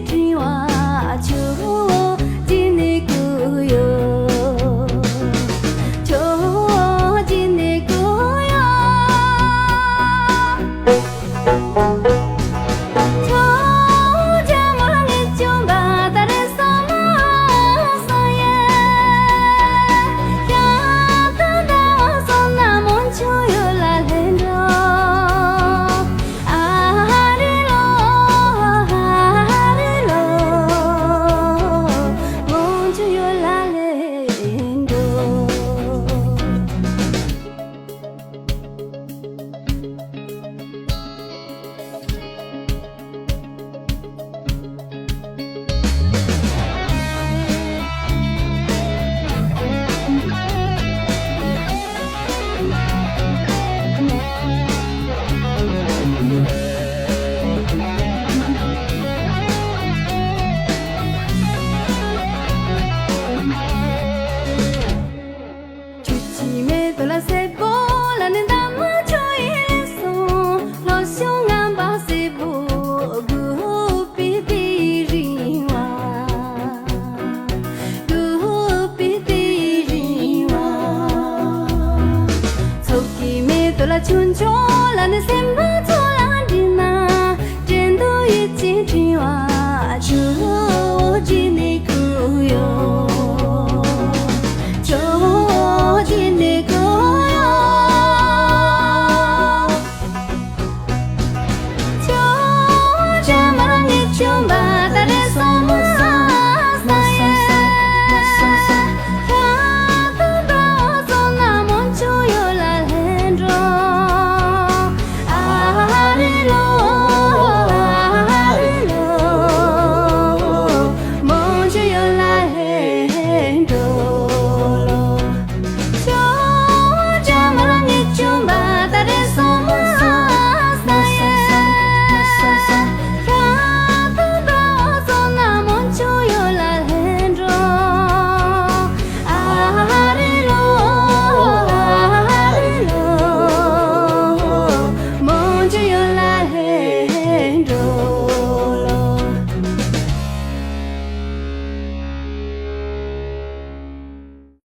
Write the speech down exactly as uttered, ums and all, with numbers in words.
དྲིན་བ་ཆུ་བོ་ཅི་ནས་བསྐོར་ཡོད། ཆུ་བོ་ཅི་ནས་བསྐོར་ཡོད། ཆུ་བོ་ཅི་མ་ངེས་བྱུང་བ་ད་རེས་སོ་མ་སོ་ཡེ། ཡང་ད་ད་སོ་ན་མོན་ཆུ་ཡུལ་ལ་ལྷན་འགྲོ། ཨ་རི་ལོ། ཨ་རི་ལོ། ལོངས་སྤྱོད་ཡོད་ལ་ལེན་འགྲོ། ཆུ་ཆེན་མེ་ཏོག་ལ་སེར་པོ་ལ་ནི་འདབ་མ་ཆུ་ཡིས་ལེགས་སོང་། ལྷོ་ཕྱོགས་ངན་པ་སེར་པོ་དགུག་པའི་དེ་རིང་བ། དགུག་པའི་དེ་རིང་བ། ཚོགས་ཀྱི་མེ་ཏོག་ལ་ཆུ་མཆོག་ལ་ནི་སེམས་པ་